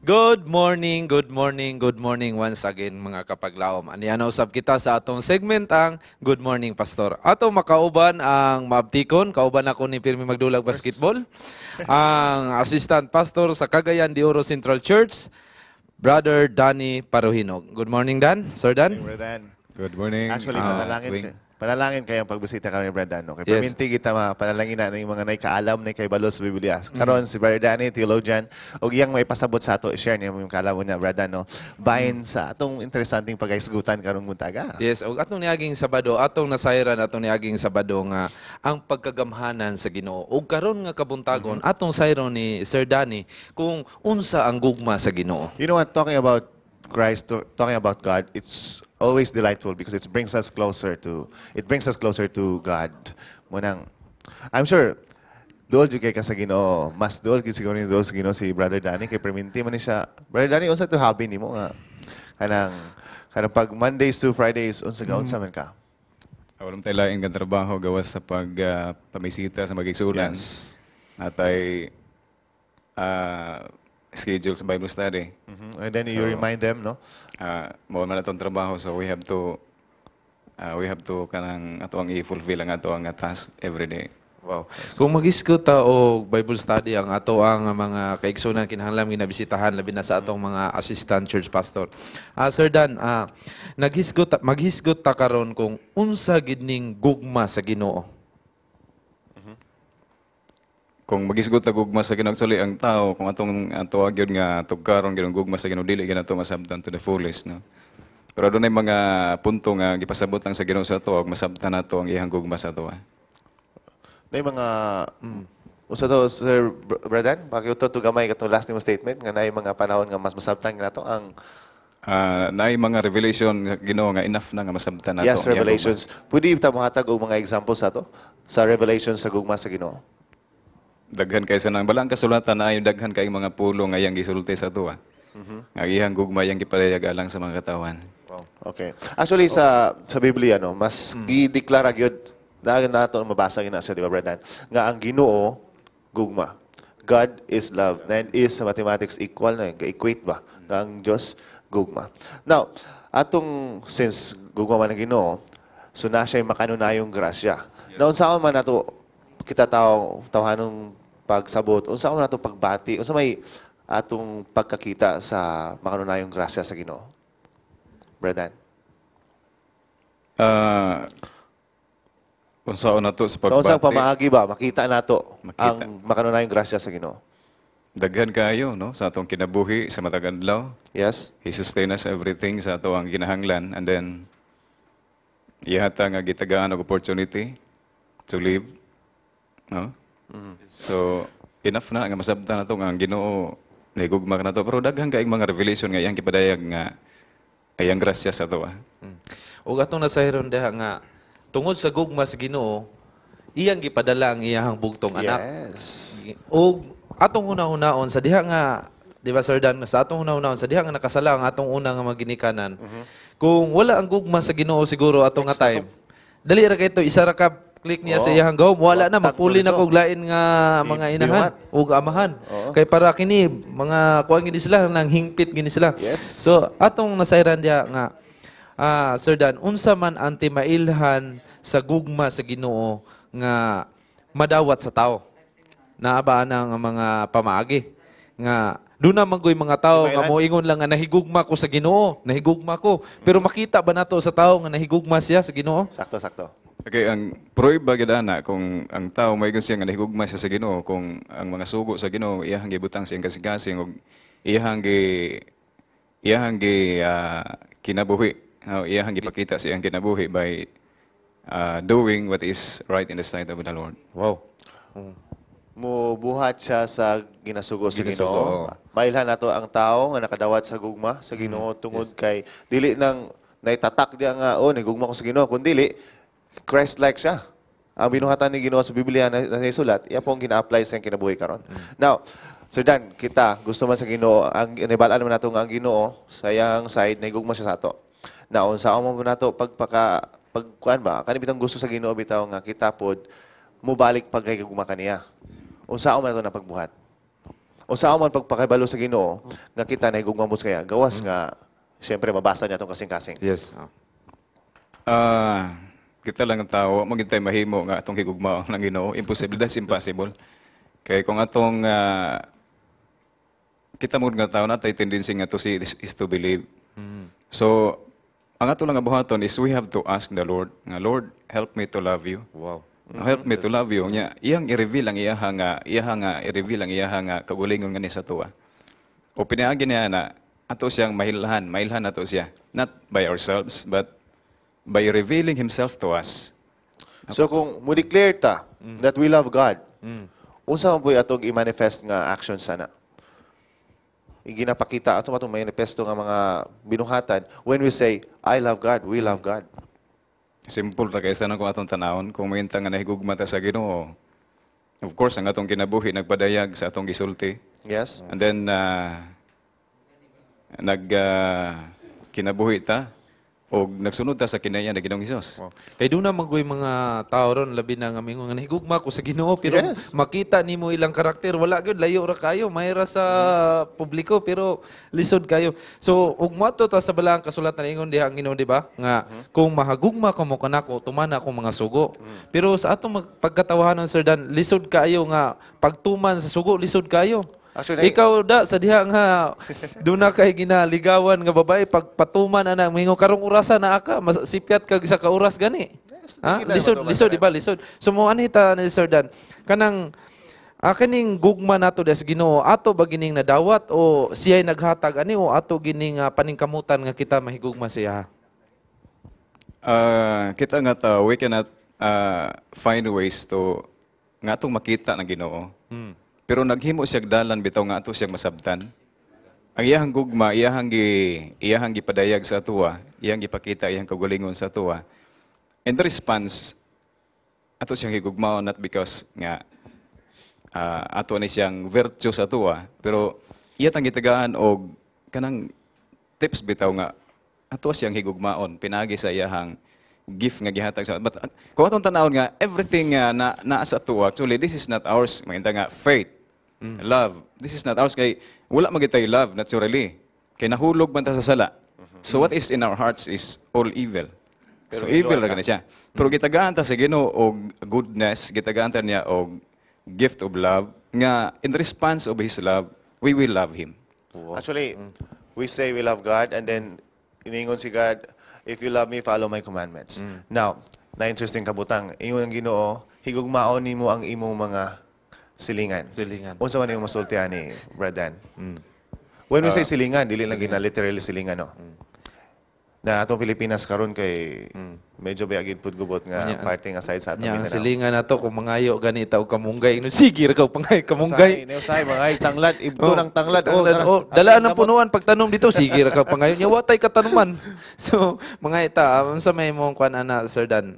Good morning, good morning, good morning once again, mga kapaglaom. Aniana usab kita sa atong segment, ang Good Morning Pastor. Ato makauban ang maabtikon, kauban ako ni Pirmi Magdulag Basketball, ang assistant pastor sa Cagayan de Oro Central Church, Brother Danny Parohinog. Good morning, Dan. Sir Dan. Brother Dan. Good morning. Actually, panalangin Wing. Panalangin kayong pagbisita kami ni Brother Dan. Okay, Yes. perminti kita mga panalangin na ng mga naikaalam na kaibalo sa Biblia. Karon si Brother Danny, theologian, og iyang may pasabot sa ato, i-share niya yung kaalaman niya, Brother Dan, no? Bahin sa atong interesanteng paghisgutan karong buntaga. Yes, ug atong niaging Sabado, atong nasayran atong niaging Sabado nga ang pagkagamhanan sa Ginoo. Ug karon nga kabuntagon, atong sayron ni Sir Danny kung unsa ang gugma sa Ginoo. You know what? Talking about Christ, talking about God, it's always delightful because it brings us closer to God. Mao nang, I'm sure duol jud kay ka sa Ginoo. Mas duol gid siguro ni duol sa Ginoo si Brother Danny kay perminti man ni siya. Brother Danny, unsa to hobby nimo nga kanang pag Mondays to Fridays, unsa man ka? Wala tayo laing nga trabaho gawas sa pag pamisita sa mag-igsuonan. Natay schedule sa Bible study. And then you remind them, no? Mao man atong trabaho, so we have to kanang ato ang i-fulfill ang ato ang task every day. Wow. Kung mag-isgot ta og Bible study ang ato ang mga kaigsunan, kinahanglan ginabisitahan, labi na sa atong mga assistant church pastor. Sir Dan, maghisgot ta karon kung unsa gid ning gugma sa Ginoo. Kung magisgot ta gugma sa Ginoo, actually ang tao, kung atong ato gyud nga tugkaron gyud ang gugma sa Ginoo, dili gyud nato masabtan to the fullest, no? Pero adunay mga punto nga gipasabot lang sa Ginoo sa ato ug masabtan nato ang iyang gugma sa ato. May mga usa to, Sir Bradan, pakiuto to gamay katong last nimo statement nga naay mga panahon nga mas masabtan nato ang Naay mga revelation nga Ginoo nga enough na nga masabtan nato Yes, ang iyang gugma. Revelations. Pwede ta mohatag og mga examples sa to sa revelations sa gugma sa Ginoo? Daghan kay sa nang balang kasulatan na daghan kay mga pulong nga iyang gisulti sa ato. Nga iyang gugma iyang gipadayag alang sa mga katawan. Wow. Okay. Actually, sa Biblia, no, mas gideklara gyud na nato mabasa gyud na siya, di ba, Brother Dan? Nga ang Ginoo gugma. God is love. And is sa mathematics equal na, ga-equate ba? Nga ang Diyos gugma. Now, atong since gugma man ang Ginoo, so na siya makanunayong grasya. Now, unsa man nato kita tao tawhanong pagsabot, unsa man nato pagbati, unsa may atong pagkakita sa makanunayong grasya sa Ginoo? Brother Dan? Unsaon nato sa So, unsang pagbati? Pamaagi ba makita nato Makita. Ang makanunayong grasya sa Ginoo? Daghan kayo, no, sa atong kinabuhi sa matag adlaw. He sustain us everything sa ato ang kinahanglan and then iyata nga gitagaan og opportunity to live, no? So enough na nga masabtan nato nga ang Ginoo nahigugma ka nato, pero daghan kaayong mga revelation nga iyang gipadayag nga ayang grasya sa ato. Ug atong nasayran diha nga tungod sa gugma sa Ginoo, iyang gipadala ang iyahang bugtong anak. Ug atong hunahunahon sa diha nga, di ba, Sir Dan, sa atong hunahunahon sa diha nga nakasala ang atong una nga mga ginikanan. Kung wala ang gugma sa Ginoo siguro atong nga time, dali ra kay to, isa ra ka click niya sa iyang gawom, wala na, Wag magpuli na tagpuliso. Kog lain nga mga inahan binuhat. Ug amahan. Kay para kini mga kuan gini sila, nang hingpit gini sila. So atong nasayran diha nga Sir Dan, unsa man ang timailhan sa gugma sa Ginoo nga madawat sa tao? Naa ba ang mga pamaagi nga doon na man goy mga tao nga Timailhan? Moingon lang nga nahigugma ko sa Ginoo, nahigugma ko. Pero makita ba nato sa tao nga nahigugma siya sa Ginoo? Sakto, sakto. Okay, ang prueba gid ana kung ang tao may siya nga nahigugma siya sa Ginoo kung ang mga sugo sa Ginoo iyahang gibutang sa iyang kasing-kasing ug iyahang gi kinabuhi, no, iyahang gipakita sa iyang kinabuhi by doing what is right in the sight of the Lord. Wow. Mubuhat siya sa ginasugo sa Ginasugo, Ginoo. oo. Mailhan nato ang tao nga nakadawat sa gugma sa Ginoo tungod kay dili nang naitatak diya nga, "Oh, nigugma ko sa Ginoo," kun dili Christ-like siya. Ang binuhatan ni Ginoo sa Biblia na nasulat, iya pong gina-apply sa iyang kinabuhi karon. Now, Sir Dan, kita gusto man sa Ginoo, ang nibal-an man nato nga ang Ginoo sa iyang side nahigugma siya sa ato. Now, unsa mo nato pagpaka pagkuan ba? Kani bitang gusto sa Ginoo bitaw nga kita pod mubalik pag kay gugma kaniya. Unsa man nato na pagbuhat? Unsa man pagpakibalo sa Ginoo nga kita nahigugma mo sa kaya gawas nga siyempre mabasa niya atong kasing-kasing? Yes. Ah, kita lang ang tao, mo gid mahimo nga atong higugmaon ng Ginoo. Imposible, that's impossible. Kay kung atong kita mo nga tao natay tendency nga to see is to believe. So, ang ato lang nga buhaton is we have to ask the Lord, nga, "Lord, help me to love you. Help me to love you." Nya, iyang i-reveal ang iyaha nga i-reveal ang iyaha nga kaugalingon nga ni sa tuwa. O pinaagi niya na ato siyang mahilhan, mahilhan ato siya. Not by ourselves, but by revealing himself to us. So kung mo declare ta that we love God, unsa man po'y atong i-manifest nga action sana? Ginapakita ato atong manifesto nga mga binuhatan when we say, "I love God, we love God." Simple ra kay sa kung atong tanawon, kung mointa nga nahigugma ta sa Ginoo. Of course, ang atong kinabuhi nagpadayag sa atong gisulti. And then nag kinabuhi ta og nagsunod ta sa kinaya ni Ginoong Hesus. Wow. Kay doon na magoy mga tao ron, labi na nga mingon nga nahigugma ko sa Ginoo, pero makita nimo ilang karakter, wala gyud, layo ra kayo, mayra sa publiko pero lisod kayo. So ug moadto ta sa balaang kasulatan, ingon diha ang Ginoo, di ba? Nga kung mahagugma kamo kanako, tumana akong mga sugo. Pero sa atong pagkatawahan, Sir Dan, lisod kayo nga pagtuman sa sugo, lisod kayo. Actually, Ikaw da sa diha nga duna kay ginaligawan nga babae, pagpatuman ana, mingon karong orasa na aka, mas sipyat kag isa ka oras gani. Yes, Ha? di kita Lisod, matuman lisod, tanan. Di ba? Lisod. So mo ani ta ni Sir Dan, kanang kining gugma nato des Ginoo, ato ba gining nadawat o siya'y naghatag ani o ato gining paningkamutan nga kita mahigugma siya? Kita nga tao, we cannot find ways to nga atong makita ng Ginoo. Pero naghimo siya dalan bitaw nga ato siyang masabtan. Ang iyahang gugma, iyahang gipadayag sa atuwa, iyahang gipakita iyahang kaugalingon sa atuwa. And the response ato siyang higugmaon, not because nga ato ni siyang virtue sa atuwa, pero iya tang gitagaan og kanang tips bitaw nga ato siyang higugmaon pinagi sa iyahang gift nga gihatag sa, but kung atong tanawon nga everything nga na naa sa atuwa, actually this is not ours. Mainta nga faith, love, this is not ours kay wala man gyud love naturally kay nahulog man ta sa sala. So what is in our hearts is all evil. Pero So evil giluwan ra ta. Gani siya, pero gitagaan ta sa Ginoo og goodness, gitagaan ta niya og gift of love nga in response of his love, we will love him. Actually, we say we love God and then iningon si God, "If you love me, follow my commandments." Now, na interesting kabutang, ingon ang Ginoo, higugmaon nimo ang imong mga silingan. Silingan. Unsa man imong masulti ani, Brad Dan? When we say silingan, dili lang gina literally silingan, no? Na atong Pilipinas karon kay medyo bayagid pud gubot nga parting aside sa atong Nya ang Mindanao. Silingan nato kung mangayo ganita og kamunggay, ingon sige ra ka pangayo kamunggay. Usahay, usahay, mga ay, tanglad, ibto ng tanglad. Tanglad, tara. oh, dalaan ng Kamot. punuan pagtanom dito, sige ra ka pangayo. Nya watay katanuman. So, mga ita, unsa may imong kuan ana, Sir Dan?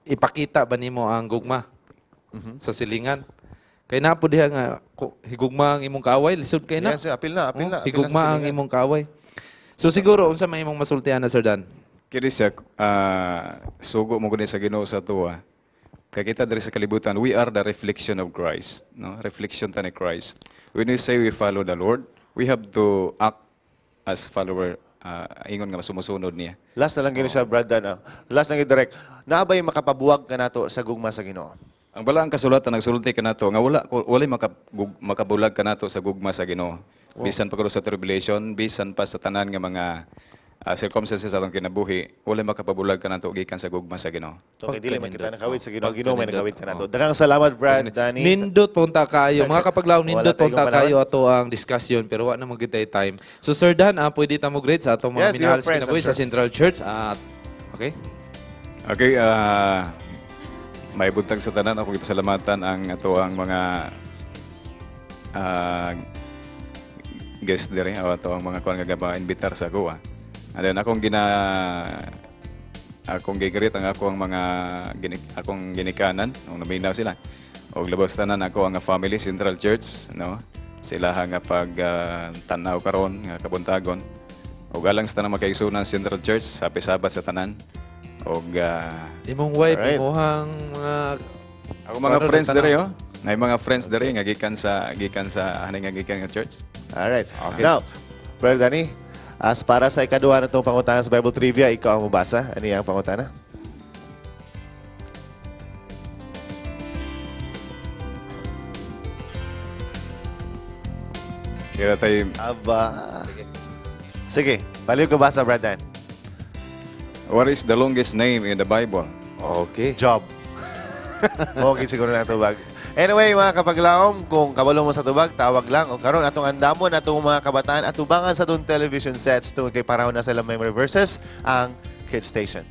Ipakita ba nimo ang gugma sa silingan? Kay naa po diha nga higugma ang imong kaaway, lisod kay na. Yes, apil na, apil Oh, na. Apil na sa higugma ang silingan. imong kaaway. So siguro unsa may imong masultian na, Sir Dan? Kini siya, sugo mo guni sa Ginoo sa tuwa. Kay kita diri sa kalibutan, we are the reflection of Christ, no? Reflection ta ni Christ. When we say we follow the Lord, we have to act as follower, ingon nga sumusunod niya. Last na lang gini siya, Brad Dan. Last na gini direct. Naa ba yung makapabuwag ka nato sa gugma sa Ginoo? Ang balaang kasulatan nagsulti kanato nga wala walay makabulag kanato sa gugma sa Ginoo. Bisan pa kuno sa tribulation, bisan pa sa tanan nga mga circumstances sa atong kinabuhi, walay makapabulag kanato gikan sa gugma sa Ginoo. So, kay dili man kita Pagkanindot. nakawit sa Ginoo, Ginoo may Pagkanindot. nakawit kanato. Daghang salamat, Brad, Danny. Nindot punta kayo. Mga kapaglaw, Wala nindot tayong punta panahon. kayo ato ang discussion pero wa na man gyud tay time. So Sir Dan, pwede ta mo greet sa atong mga Yes, your minahal sa friends, kinabuhi I'm sa sure. Central Church at okay. Okay, may buntag sa tanan, ako gipasalamatan ang ato ang mga guest diri o ato ang mga kuan nga gaba invitar sa akoa. And then akong gi-greet ang ako ang mga akong ginikanan nung naminaw sila. Og labos tanan ako ang family Central Church, no? Sila nga pag tanaw karon nga kabuntagon. Og alang sa tanang makaigsunan Central Church, happy Sabbath sa tanan. Og Imong wife, Alright. imuhang mga ako mga Ano, friends nagtanaw? diri, oh. Nay mga friends diri nga gikan sa ani nga gikan nga church. Alright. Okay. Now, Brother Danny, as para sa ikaduha na itong pangutana sa Bible Trivia, ikaw ang mabasa. Ano yung pangutana? Kira tay. Aba. Sige, baliw ka basa, Brother Dan. What is the longest name in the Bible? Okay. Job. Okay, siguro na tubag. Anyway, mga kapaglaom, kung kabalo mo sa tubag, tawag lang. O karon atong andamon atong mga kabataan atubangan sa atong television sets tungod kay panahon na sila memory verses ang Kids Station.